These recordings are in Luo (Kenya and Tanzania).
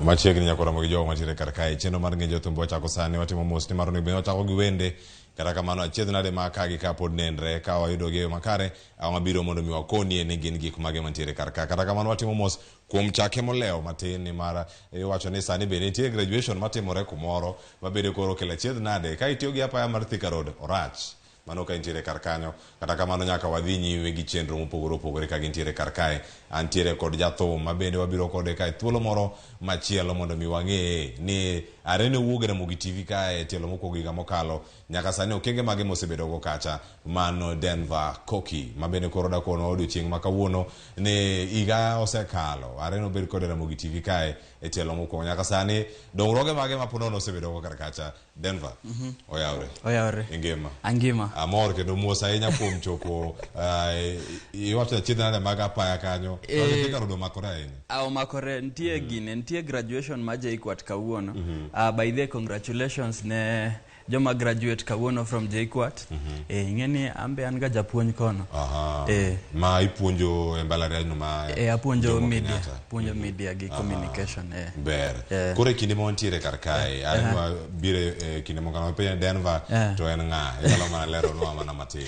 Machiegni nyaka romo gi jogo mantiere kar kae. Chenro mar ng'e jothumbe wachako sani, watimo mos nimar onego bed ni wachako gi wende. Kata kamano achiedh nade ma ka gi ka pod nenre ka wayudo gi e yo makare, ang'o mabiro mondo mi wakonie ni gin gik mage mantiere kar ka. Kata kamano watimo mos kuom chake molewo matin nimar iwacho ni sani bende nitie graduation matimore kumoro mabende koro okelo achiedh nade ka itiyo gi apaya mar Thika Road orach. Mano ka intiere kar kanyo. Kata kamano nyaka wadhi nyime gi chenro mopogore opogore ka gintiere kar kae. Antiere kod jathum ma bende wabiro kode kae thuolo moro machielo mondo mi wang'e ni are ne owuok e Ramogi TV kae e tielo mokwongo higa mokalo nyaka sani okenge mage mosebedo go kacha. Mano Denver Koki ma bende koro dakonwa odiochieng' ma kawuono ni higa osekalo are nobed kode Ramogi TV kae e tielo mokwongo nyaka sani dongruoge mage ma ponono osebedo go kar kacha. Denver oyawre. Oyawre. Ingima. Angima. Amor kendo mos ahinya kuom chopo iwacho achiedh nade mag apaya kanyo. Thika Road omakore ahinya. Omakore nitie gine nitie graduation ma JKUAT kawuono. By the way, congratulations ne joma graduate kawuono from JKUAT. Ing'e ni an be an ga japuonj kono. Ma ipuonjo e mbalariany no ma Apuonjo Jomo media, Kenyatta. Puonjo media gi communication. Ber. Koro e kinde ma wantiere kar kae, an biro e kinde moko wapenjo ni Denver to en ng'a? Inyalo mana leronwa mana matin.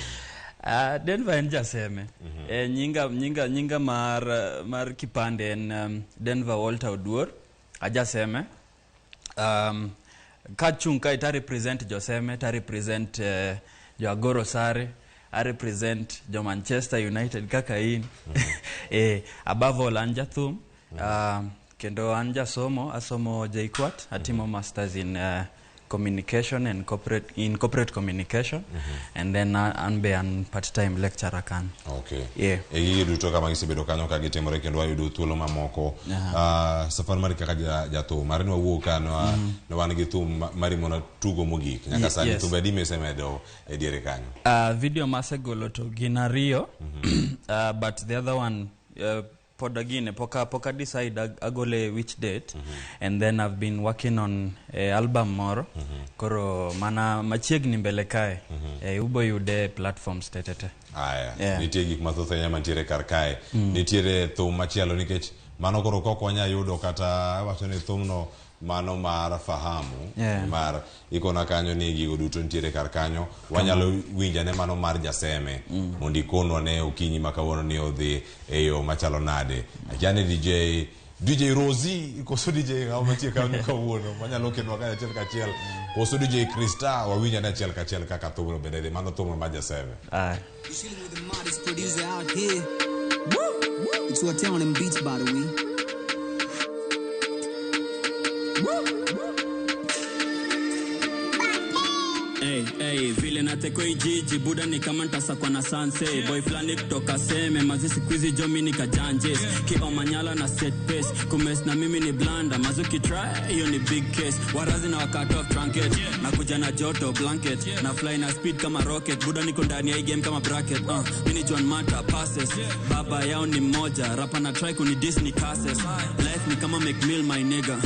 Denver en jaseme. Nyinga mar kipande en Denver Walter Oduor, ajaseme. Kachung' kae ta represent joseme, ta represent jo Agoro Sare, a represent jo Manchester United kaka in. Above all an jathum. Kendo an jasomo, asomo JKUAT, atimo masters in communication and corporate communication, and then an be an part time lecturer kan. Okay. E gigi duto kama gisebedo kanyo ka gitimore kendo wayudo thuolo mamoko. Safar mari kaka jathum, mari nwawuok ka ne wan gi thum mari mona tugo mogik. Nyaka sani thumbe adi misemedo e diere kanyo? Video masegolo to gin ariyo, but the other one pod agine poka decide agole which date, and then I've been working on album moro. Koro mana machiegni mbele kae, ubo yude platforms tetete. Aya. Nitie gik mathoth ahinya mantiere kar kae. Nitiere thum machielo nikech mano koro kok wanya yudo kata wacho ni thumno mano mar fahamu mar ikona kanyo ni gigo duto nitiere kar kanyo wanyalo winjo ane mano mar jaseme mondo ikonwa ne okinyi ma kawuono ni odhi e yo machalo nade. Akia ni DJ Rosie koso DJ ng'ama mantie kanyo kawuono manyalo kelonwa kanyo achiel kachiel koso DJ Krista wawinj ane achiel kachiel kaka thumno bende dhi mano thumno mar jaseme. You chilling with the modest producer out here. Woo! It's your town and beats, by the way. Woo! Hey, hey, vile nateko jiji buda ni kama ntasakwa na sanse. Boy flani kutoka seme mazi siku hizi jo mi nikajanje. Kiomanyala na set pace kumes na mimi ni blanda mazuki try hiyo ni big case. Warazi na wakati off trunket nakuja na joto blanket na fly na speed kama rocket buda niko ndani ya hii game kama bracket. Mimi ni John Mata passes baba yao ni mmoja rapa na try kuni Disney curses. Life ni kama make meal my nigga,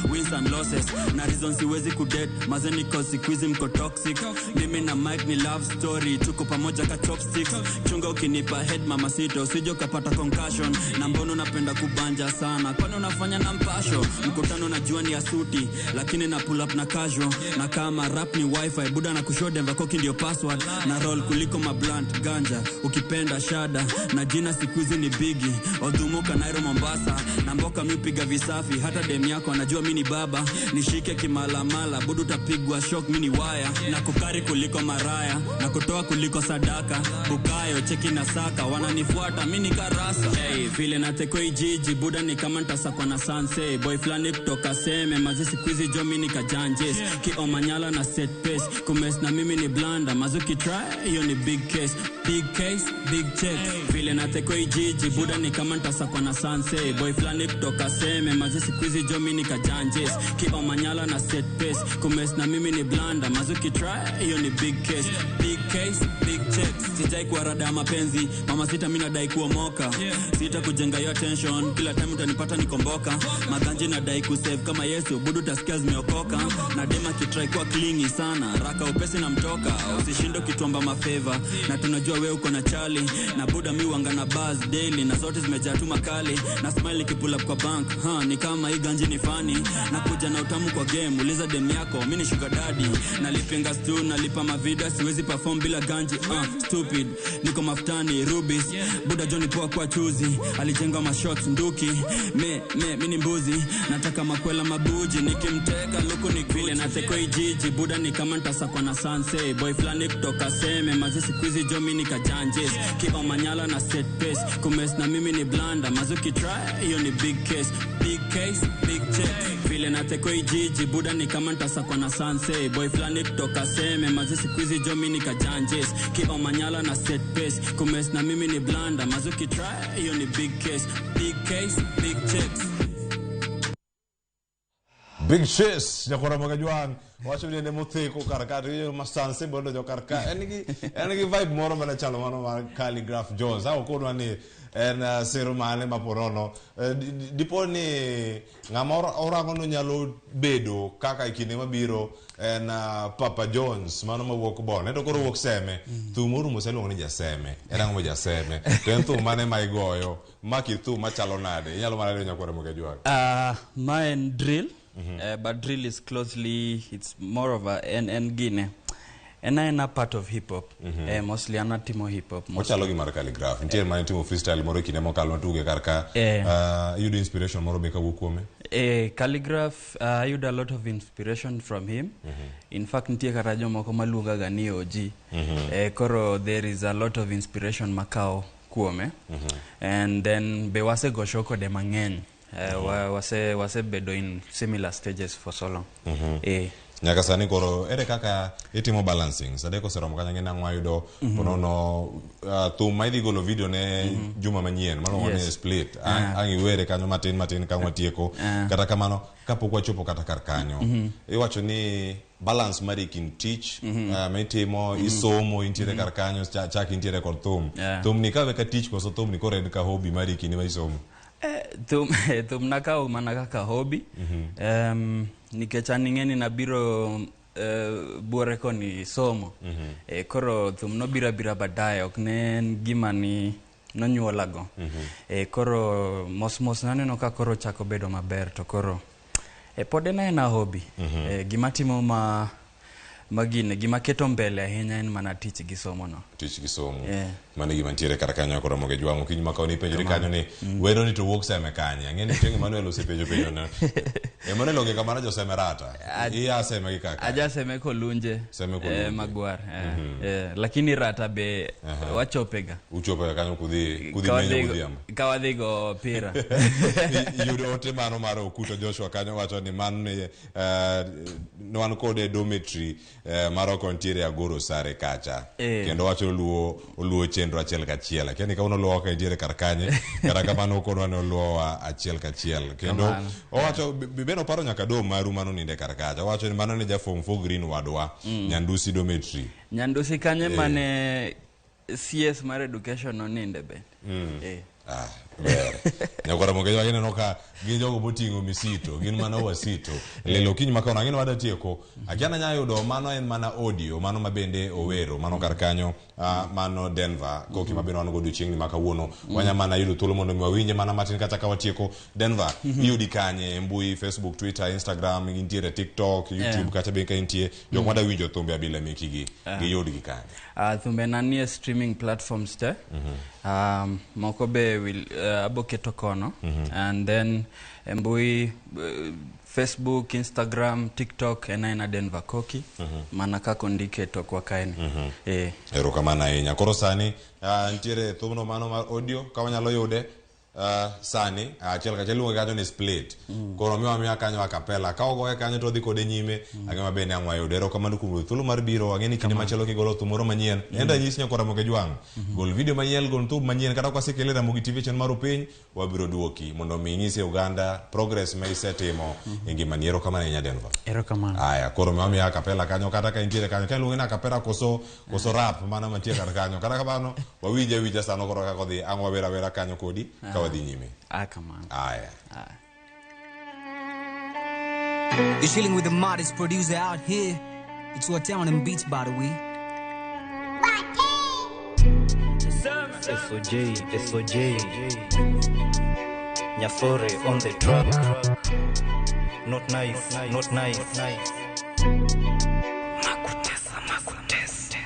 wins and losses na reason siwezi kudate maze niko siku hizi mko toxic. Mimi na Mike ni love story tuko pamoja ka chopsticks. Chunga ukinipa head mama sito usije ukapata concussion. Na mbono unapenda kubanja sana kwani unafanya na mpasho. Mkutano najua ni ya suti lakini na pull up na casual. Na kama rap ni wifi buda na kushow Denver Koki ndio password. Na roll kuliko ma blunt ganja ukipenda shada. Na jina siku hizi ni bigi Odhumuka Nairo Mombasa. Na mboka mi piga visafi hata dem yako anajua mi ni baba. Nishike kimalamala budu utapigwa shock mi ni waya. Na kukari kuliko maraya na kutoa kuliko sadaka. Bukayo cheki na saka wananifuata mi ni karasa. Hey, vile nateko jiji buda ni kama ntasakwa na sanse. Boy flani kutoka seme mazi siku hizi jo mi ni kajanjes. Kiomanyala na set pace kumes na mimi ni blanda mazuki try hiyo ni big case. Big case big check. Vile nateko jiji buda ni kama ntasakwa na sanse. Boy flani kutoka seme mazi siku hizi jo mi ni kajanjes. Kiomanyala na set pace kumes na mimi ni blanda mazuki try Mazukitry hiyo ni big case, big case, big checks. Sijai kuwa rada ya mapenzi, mama sita mi nadai kuomoka. Sita kujenga hiyo tension, kila time utanipata nikomboka. Maganji nadai kusave kama Yesu, budu utasikia zimeokoka. Na dema kitry kuwa clingy sana, raka upesi na mtoka. Usishinde ukituomba mafeva, na tunajua we uko na chali. Na buda mi wanga na buzz daily, na zote zimejaa tu makali. Na smile ikipull up kwa bank, ha, ni kama hii ganji ni fani. Nakuja na utamu kwa game, uliza dem yako, mi ni sugar daddy. Nalipinga stu, nalipa mavida, siwezi perform bila ganji. Stupid, niko mafutani, rubis. Buda Johnny poa kwa chuzi, alijenga mashots nduki. Me ni mbuzi, nataka makwela mabuji. Nikimteka luku ni vile na teko jiji. Buda ni kama nitasakwa na sanse. Boy flani kutoka seme, mazi siku hizi jo mi ni kajanjes. Kiba manyala na set pace, kumes na mimi ni blanda. Mazuki try, hiyo ni big case, big case, big check. Vile na teko jiji, buda ni kama nitasakwa na sanse. Boy flani kutoka seme, mazi siku hizi jo mi ni kajanjes. Kiba manyala na set pace, kumes na mimi ni blanda. Mazuki try, hiyo ni big case, big case, big checks. Big chase nyakora magajwang wacho ni ne motheko kar ka to masanse bondo jo kar ka en gi vibe moro mana chalo mano mar Khaligraph Jones au kodwa ni en sero mane maporono dipo ni ng'ama orango no nyalo bedo kaka e kinde mabiro en Papa Jones mano mawuok Bon ento koro wuok Seme thum orumo seluongo ni Jaseme en ang'o Jaseme to en thum mane ma igoyo maki thum machalo nade inyalo mana lero nyakwara Mogajwang. Ma en drill. But drill is closely, it's more of a en gine. En a part of hip hop. Mostly anatimo hip hop. Ochalo gi mar Khaligraph. Nitie mane timo freestyle moro kinde mokalo tuge kar ka. Yudo inspiration moro be kawuok kuome? Khaligraph, I yudo a lot of inspiration from him. In fact, nitie kata jomoko maluonga ga ni OG. Koro there is a lot of inspiration makao kuome. And then be wasego show kode mang'eny. Wase bedo in similar stages for so long. Nyaka sani koro ere kaka itimo balancing sadeko oseromo kanyo ng'e nang'o wayudo ponono thum ma idhi golo video ne juma manyien maluongo ni Split ang' iwere kanyo matin matin ka watieko kata kamano kapok wachopo kata kar kanyo iwacho ni balance mari kind tich ma itimo isomo intiere kar kanyo chak intiere kod thum thum ni kawe ka tich koso thum ni koro en ka hobby mari kinde ma isomo. Thum nakawo mana kaka hobby. Nikech an ing'e ni nabiro buore koni somo. Koro thum nobiro abira baadaye, ok ne en gima ni nonyuolago. Koro mos mos naneno ka koro chako bedo maber to koro pod en aena hobby. Gima timo ma magine gima keto mbele ahinya en mana tich gi somo no. Tich gi somo. Mano gima nitiere kar kanyo koro Mogajwang' okinyi ma kawuono ipenjori kanyo ni wero ni to wuok Seme kanye. Ang'e ni chieng' Emmanuel osepenjo penjo no. Emmanuel onge kamano jo Seme rata. Iya Seme gi kaka. Aja Seme kolunje. Seme kolunje. Magwar. Lakini rata be wachopega. Uchope kanyo kudhi menyo godhiambo. Ka wadhi go pira. Yudo ote mano mar Okuto Joshua kanyo wacho ni mano ne wan kode dormitory mar oko nitiere Agoro Sare kacha. Kendo wacho oluwo chenro achiel kachiel. Akia ni kawuono oluwowa ka intiere kar kanye, kata kamano okonwa ni oluwowa achiel kachiel. Kendo owacho bende oparo nyaka dom maru mano ninde kar kacha. Owacho ni mano ne ja form 4 green wadwa, Nyandusi dormitory. Nyandusi kanye mane CS mar education noninde bende. Ber. Nyakwara Mogajwang' ineno ka gin jogo moting'o misito, gin mana wasito. Lelo okinyi ma kawuono ang'e ni wadwa tieko. Akia ni anya yudo mano en mana audio, mano ma bende owero, mano kar kanyo, mano Denver, koki ma bende wan go odiochieng'ni ma kawuono. Wanya mana yudo thuolo mondo mi wawinje mana matin kata ka watieko. Denver, iyudi kanye e mbui, Facebook, Twitter, Instagram, intiere TikTok, YouTube, kacha be ka intie. Jok madwa winjo thumbe abila mekigi, giyudgi kanye. Thumbe na nie streaming platforms te. Moko be will abo keto kono. And then mbui Facebook, Instagram, TikTok en aena Denver Koki. Mana kaka ondike tokwa kaeni. Erokamano ahinya. Koro sani nitiere thumno mano mar audio ka wanyalo yude. Sani achiel kachiel iluonge kanyo ni split. Koro miwa miya kanyo acapella ka ogoye kanyo to odhi kode nyime. Ang'e maber ni ang' wayudo. Erokamano kuom thuolo mar biro. Ang'e ni kinde machielo kigolo thum moro manyien, en ranyisi nyakwa Ramogi Jwang', gol video manyien, gol thum manyien, kata kwasekele Ramogi TV chenro mar Upiny, wabiro duoki mondo mi inyise oganda progress ma isetimo e ngimani. Erokamano ahinya, Denver. Erokamano. Aya, koro miwa miya acapella kanyo, kata ka intiere kanyo, ka iluonge ni acapella koso rap mana mantie kar kanyo. Kata kamano, wawinje awinja sano koro kaka odhi, ang' wawer awera kanyo kodi ka wadhi nyime. Ah, kamano. Aya. Ah. You're chilling with the modest producer out here. It's your town and beats, by the way. SOJ, SOJ, Nyasore on the track. Not nice, not nice. Makutesa, makutesa.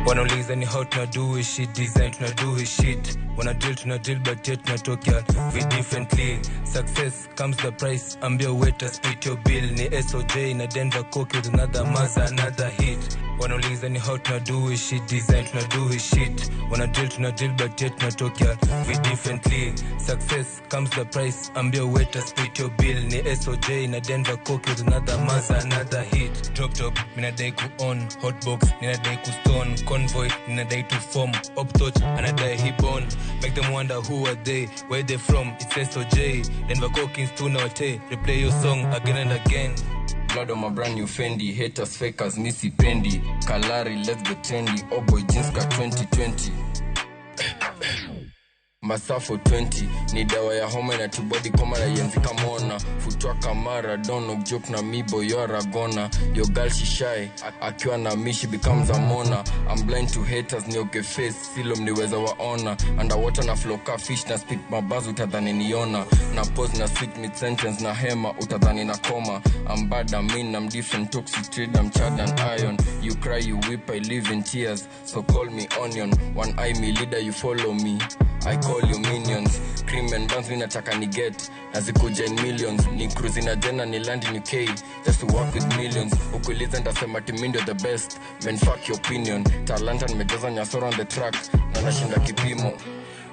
Wanauliza ni how tuna do his shit, design tuna do his shit, wana drill tuna drill, but yet tunatokea vi differently. Success comes the price, ambia waiter split your bill. Ni SOJ na Denver Coke with another maza, another hit. Wanauliza ni how tuna do his shit, design tuna do his shit, wana drill tuna drill, but yet tunatokea vi differently. Success comes the price, ambia waiter split your bill. Ni SOJ na Denver Coke with another maza, another hit. Drop top minadai ku on hotbox, ninadai ku stone convoy, ninadai to form up touch, anadai he born. Make them wonder who are they, where they from. It's SOJ, Denver Cockins, tuna wate replay your song again and again. Blood on my brand new Fendi. Haters, fakers, missy pendi. Kalari, let's get trendy. Oh boy, jeans ka 2020. Masafo 20 ni dawa ya homa, inatubodi koma na yenzi kamona futwa kamara dono joke na mibo yo aragona. Yo girl she shy, akiwa na mi she becomes a mona. I'm blind to haters, nioge face silo mniweza waona. Underwater na flow ka fish, na spit mabazu utadhani niona, na pause na sweet mid sentence, na hema utadhani na koma. I'm bad, I'm mean, I'm different, toxic trade, I'm charged and iron. You cry, you weep, I live in tears, so call me onion. One eye me leader, you follow me, I call you minions. Cream and buns, mi nataka ni get nazikuja in millions, ni cruise na jena ni land in UK just to work with millions. Ukuliza ntasema timi ndio the best man, fuck your opinion. Talanta nimejaza, Nyasoro on the track na nashinda kipimo.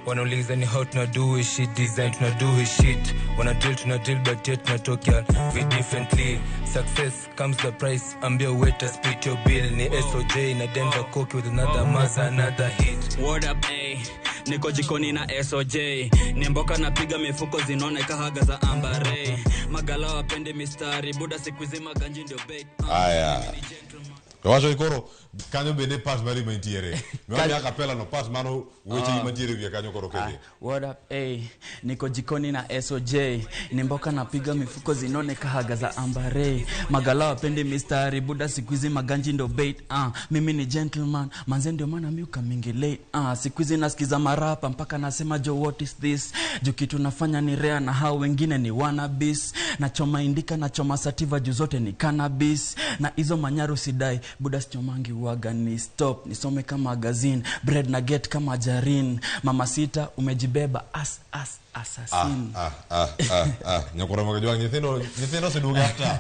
Wanauliza ni how tuna do his shit, design tuna do his shit, wana drill tuna drill, but yet tunatokea vi differently. Success comes the price, ambia waiter split your bill. Ni SOJ na Denver Coke with another maza, another hit. Word up, ay. Niko jikoni na SOJ, ni mboka napiga mifuko zinone kahaga za ambare, magala wapende mistari buda siku hizi maganji ndio bait. Aya. To wacho ni koro kanyo bende part mari mantiere. Miwa miya acapella no part mano weche gi mantiere wiye kanyo koro kede. What up, ay. Niko jikoni na SOJ, ni mboka napiga mifuko zinone kahaga za ambare, magala wapende mistari buda siku hizi maganji ndo bait. Mimi ni gentleman manze, ndio maana mi ukamingi late. Siku hizi nasikiza marapa mpaka nasema, jo, what is this? Juu kitu nafanya ni rare na hao wengine ni wannabes. Nachoma indika, nachoma sativa, juu zote ni cannabis, na hizo manyaru sidai buda, sichomangi uaga ni stop nisome kama magazine, bread na get kama jarin, mama sita umejibeba as as assassin. Ah, ah, ah, ah. Nyakoro mag jwang' nyithindo oseduogo after.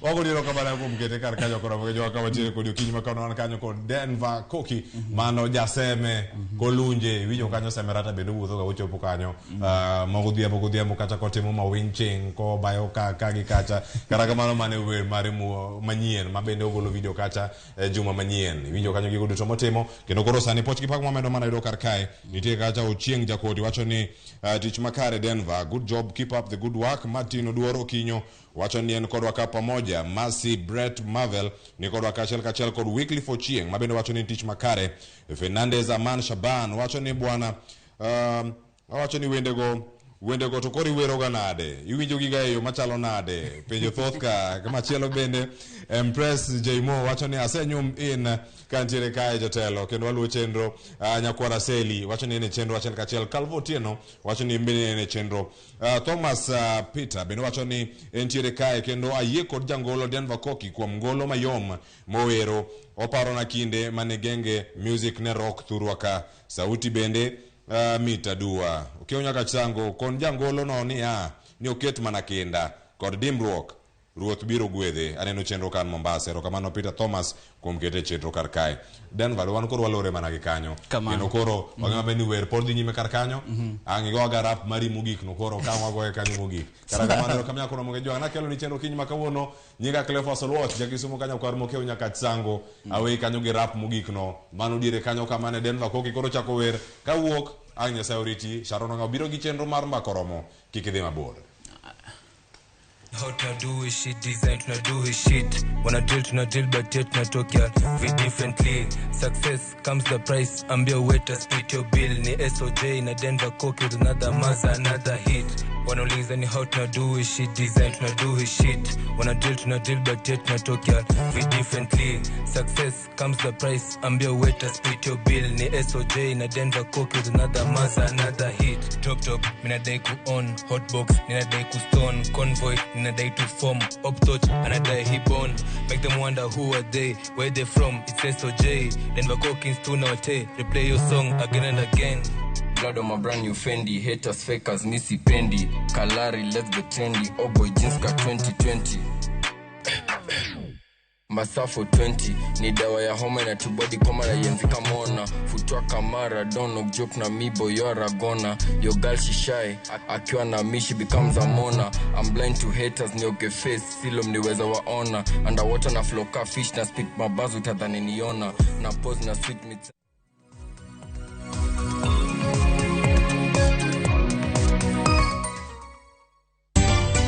Wago kamano kuom kete kar kanyo koro mag jwang' kama tiere kod okinyi ma kawuono wan kanyo kod Denver Koki mano jaseme kolunje iwinjo kanyo semerata bende owuotho ga ochopo kanyo ma godhiambo godhiambo kacha kotimo ma winching kobayo ka gi kacha. Kata kamano mane wer mare manyien ma bende ogolo video kacha juma manyien. Iwinjo kanyo gigo duto motimo kendo koro sani poch gi pak mamedo mana yudo kar kae nitie kacha Ochieng Jakodi wacho ni tich makare Denver, good job, keep up the good work. Martin Oduoro Kinyo wacho ni en kodwa ka pamoja. Mercy Brett Marvel ni kodwa kaachiel kachiel kod Wycliffe Ochieng ma bende wacho ni tich makare. Fernandez Aman Shaban wacho ni bwana wacho ni wendego to koro iweroga nade, iwinjo giga e yo machalo nade? Penjo thoth ka. Machielo bende Empress Jmo wacho ni asenyum in kantiere kae jotelo kendo waluwo chenro. Nyakwara Seli wacho ni en e chenro achiel kachiel. Calvo Otieno wacho ni en bende en e chenro. Thomas Peter bende wacho ni entiere kae kendo ayie kod jangolo Denver Koki kuom ngolo mayom mowero, oparona kinde mane genge music ne rock thurwa ka, sauti bende mit adua. Okiewo nyaka chango kon jangolo no niya ni oket mana kinda kod dimbruok. Ruoth biro gwedhe. Aneno chenro kan Mombasa. Erokamano Peter Thomas kuom kete chenro kar kae. Denver, wan koro walore mana gi kanyo. Kamano. Kendo koro wang'e maber ni wer pod dhi nyime kar kanyo. Ang' igo ga rap mari mogik no koro ka wagoye kanyo mogik. Kata kamano erokamano koro moge jwang'. Nakelo ni chenro kiny ma kawuono. Nyinga Cleophas Oluoch, jakisumo kanyo kwar mokeo nyaka Tsango. Aweyi kanyo gi rap mogik no. Mano diere kanyo kamane Denver Koki koro chako wer. Kawuok ang' Nyasaye oriti. Sharon Ong'aw biro gi chenro mar mbaka oromo. Kik idhi mabor. How to do his shit, design to do his shit. Wanna drill to drill, but yet not talk we differently. Success comes the price. Ambia waiter, split your bill. Ni SOJ na Denver Coke with another maza, another hit. Wanauliza ni how to do his shit, design to do his shit. Wanna drill to drill, but yet not talk we differently. Success comes the price. Ambia waiter, split your bill. Ni SOJ na Denver Coke with another maza, another hit. Top top, minadai ku on hotbox, ninadai ku stone convoy, ninadai to form up touch, anadai he born. Make them wonder who are they, where they from. It's SOJ, Denver Coke tuna wate. Replay your song again and again. Blood on my brand new Fendi, haters fakers missy pendi. Kalari let's get trendy. Oh boy jeans ka 2020. Masafo 20 ni dawa ya homa inatubodi koma na yenzi kamona futwa kamara don't joke na mi boy you are gonna your girl she shy akiwa na mi she becomes a mona. I'm blind to haters nioge face silo mniweza waona underwater na flow ka fish na spit mabazu utadhani niona na pose na sweet mix.